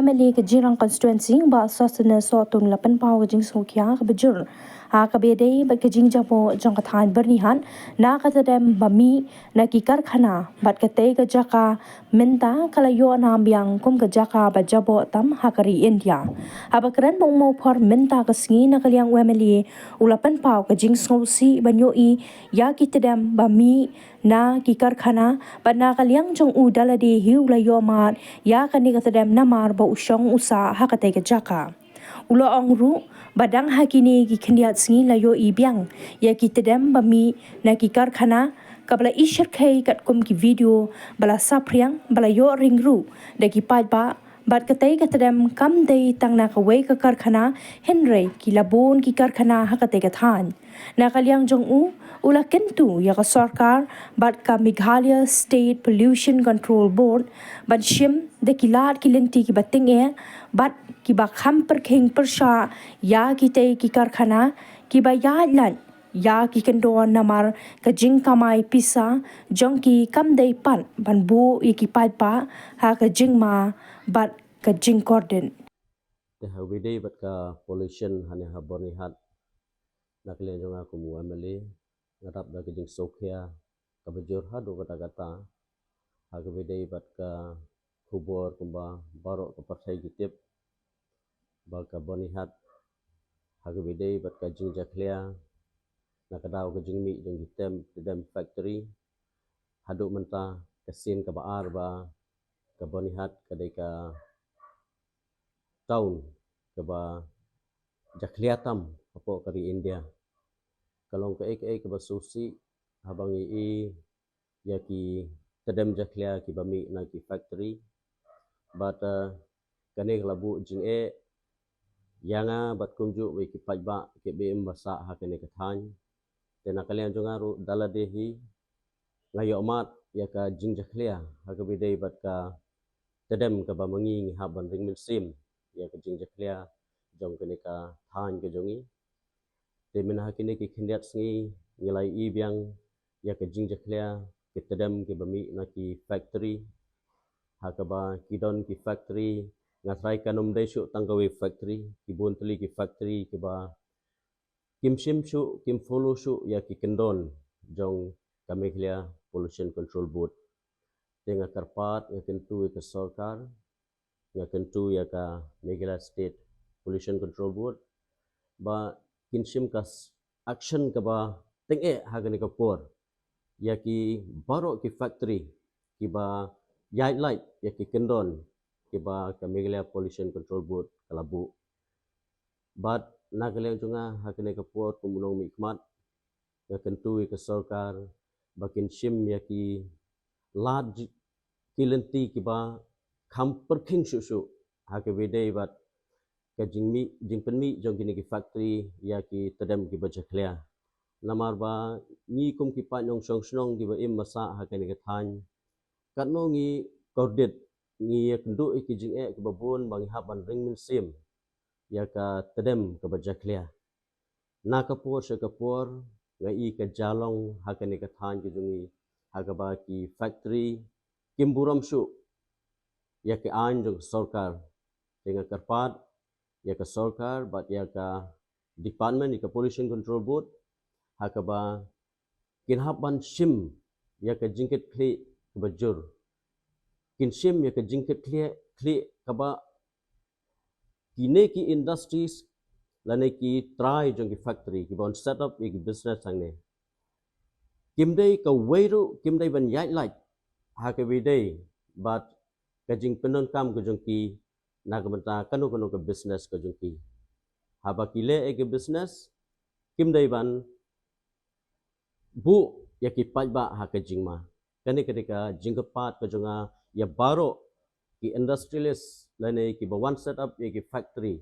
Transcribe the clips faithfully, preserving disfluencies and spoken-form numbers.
MLA ka Jirang Constituency, Bah Sosthenes Sohtun, u la pynpaw ka jingsngewkhia kaba jur ha kaba ïadei bad ka jingjaboh jong ka thaiñ Byrnihat na ka tdem ba mih na ki karkhana, bad katei ka jaka mynta ka la ïoh nam biang kum ka jaka ba jaboh tam ha ka ri India. Haba kren bad u Mawphor mynta ka sngi na ka liang u MLA, u la pynpaw ka jingsngewsih ban ïohi ïa ki tdem ba mih na ki karkhana, bad na ka liang jong u da lade hi u la ïohmad ïa kane ka tdem namar ba u shong u sah ha katei ka jaka. U la ong ruh ba dang ha kine ki khyndiat sngi la ïohi biang ïa ki tdem ba mih na ki karkhana, kaba la i shyrkhei katkum ki video ba la saphriang, ba la ïoh ring ruh da ki paidbah. Bad katei ka tdem kam dei tang na kawei ka karkhana, hynrei ki la bun ki karkhana ha katei ka thaiñ. Na ka liang jong u, u la kyntu ïa ka sorkar bad ka Meghalaya State Pollution Control Board ban shim da ki lad ki lynti kiba tyngeh bad kiba kham pyrkhing pyrshah ïa kitei ki karkhana, kiba ïaid lait ïa ki kyndon namar ka jingkamai pisa jong ki kam dei pat ban buh ïa ki paidbah ha ka jingma bad ka jingkordit. Te ha kaba ïadei bad ka pollution hangne ha Byrnihat, na ka liang jong nga kum u MLA, nga dap da ka jingsngewkhia kaba jur haduh katta katta ha kaba ïadei bad ka khubor kumba baroh ka pyrthei ki tip ba ka Byrnihat, ha kaba ïadei bad ka jingjakhlia na ka daw ka jingmih jong ki tdem, tdem factory, haduh mynta ka sien kaba ar ba ka Byrnihat ka dei ka town kaba jakhlia tam hapoh ka ri India. Ka long kaei kaei kaba sngewsih haba ngi i ïa ki tdem jakhlia kiba mih na ki factory. Bad, eh, kane ka la buh jingeh ïa nga bad kumjuh ïa ki paidbah kiba im ba sah ha kane ka thaiñ. Te na ka liang jong nga ruh da lade hi nga ïohmad ïa ka jingjakhlia ha kaba ïadei bad ka tdem kaba ma ngi ngi hap ban ring mynsiem ïa ka jingjakhlia jong kane ka thaiñ ka jong ngi. Te mynta ha kine ki khyndiat sngi ngi la i biang ïa ka jingjakhlia ki tdem kiba mih na ki factory. Ha kaba ki don ki factory, nga tharai kan ym dei shuh tang kawei factory, ki bun tylli ki factory kiba kim shim shuh, kim follow shuh ïa ki kyndon jong ka Meghalaya Pollution Control Board. Te nga kyrpad, nga kyntu ïa ka sorkar, nga kyntu ïa ka Meghalaya State Pollution Control Board ba kin shim ka s-, action kaba tyngeh ha kane ka por ïa ki baroh ki factory kiba ïaid lait ïa ki kyndon kiba ka Meghalaya Pollution Control Board ka la buh. Bad na ka liang jong nga ha kane ka por kum u nongmihkhmat, nga kyntu ïa ka sorkar ba kin shim ïa ki lad ji-, ki lynti kiba kham pyrkhing shuh shuh ha kaba ïadei bad ka jingmih, jingpynmih jong kine ki factory ïa ki tdem kiba jakhlia. Namar ba ngi kum ki paid nongshong shnong kiba im ba sah ha kane ka thaiñ, katno ngi kordit, ngi ïakynduh ïa ki jingeh kiba bun ba ngi hap ban ring mynsiem ïa ka tdem kaba jakhlia. Na ka por sha ka por nga i ka jia long ha kane ka thaiñ ka jong ngi ha kaba ki factory kim burom shuh ïa ki aiñ jong ka sorkar. Te nga kyrpad ïa ka sorkar bad ïa ka department, ïa ka Pollution Control Board, ha kaba kin hap ban shim ïa ka jingkitkhlieh kaba jur. Kin shim ïa ka jingkitkhlieh, khlieh kaba kine ki industries lane ki trai jong ki factory kiba wan set up ïa ki business hangne, kim dei kawei ruh, kim dei ban ïaid lait ha kaba ïadei bad ka jingpyndonkam ka jong ki na ka bynta kano kano ka business ka jong ki. Haba ki leh ïa ki business, kim dei ban buh ïa ki paidbah ha ka jingma. Kane ka dei ka jingkyrpad ka jong nga ïa baroh ki industrialist lane kiba wan set up ïa ki factory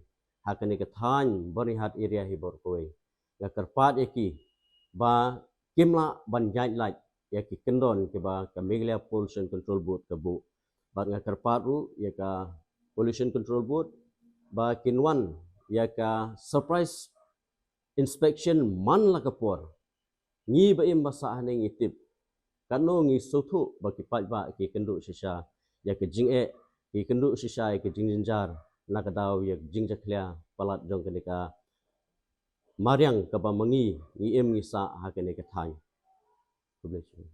ha kane ka thaiñ Byrnihat area hi baroh kawei. Nga kyrpad ïa ki ba kim lah ban ïaid lait ïa ki kyndon kiba ka Meghalaya Pollution Control Board ka buh. Bad nga kyrpad ruh ïa ka Pollution Control Board ba kin wan ïa ka surprise inspection man la ka por. Ngi ba im ba sah hangne ngi tip. Katno ngi sngewthuh ba ki paidbah ki kynduh shisha ïa ka jingeh ki kynduh shisha ïa ka jingjynjar na ka daw ïa ka jingjakhlia palat jong kane ka mariang kaba ma ngi ngi im ngi sah ha kane ka thaiñ. Khublei shibun.